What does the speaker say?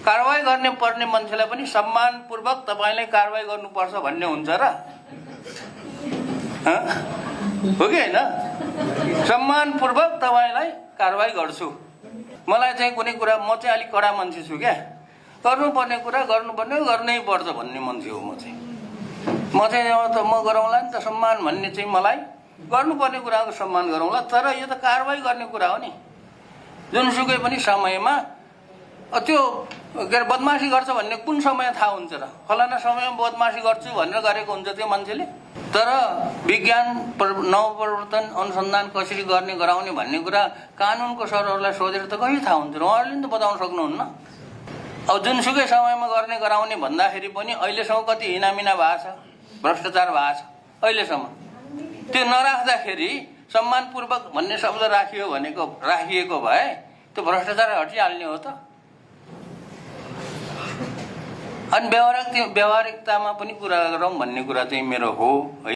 कारवाही गर्ने पर्ने मान्छेलाई पनि सम्मानपूर्वक तपाईँले कारवाही गर्नुपर्छ भन्ने हुन्छ र? हो कि होइन? सम्मानपूर्वक तपाईँलाई कारवाही गर्छु। मलाई चाहिँ कुनै कुरा, म चाहिँ अलिक कडा मान्छे छु क्या। गर्नुपर्ने कुरा गर्नै पर्छ भन्ने मान्छे हो म चाहिँ। म गरौँला नि त सम्मान भन्ने चाहिँ, मलाई गर्नुपर्ने कुराको सम्मान गरौँला, तर यो त कारवाही गर्ने कुरा हो नि। जुनसुकै पनि समयमा त्यो के अरे बदमासी गर्छ भन्ने कुन समय थाहा हुन्छ र? फलाना समयमा बदमासी गर्छु भनेर गरेको हुन्छ त्यो मान्छेले। तर विज्ञान नवप्रवर्तन अनुसन्धान कसरी गर्ने गराउने भन्ने कुरा कानुनको सरहरूलाई सोधेर त कहिले थाहा हुन्छ र? उहाँहरूले नि त बताउन सक्नुहुन्न। अब जुनसुकै समयमा गर्ने गराउने भन्दाखेरि पनि अहिलेसम्म कति हिनामिना भएको छ, भ्रष्टाचार भएको छ अहिलेसम्म। त्यो नराख्दाखेरि सम्मानपूर्वक भन्ने शब्द राखिएको भए त्यो भ्रष्टाचार हटिहाल्ने हो त। अनि व्यावहारिकतामा पनि कुरा गरौँ भन्ने कुरा चाहिँ मेरो हो।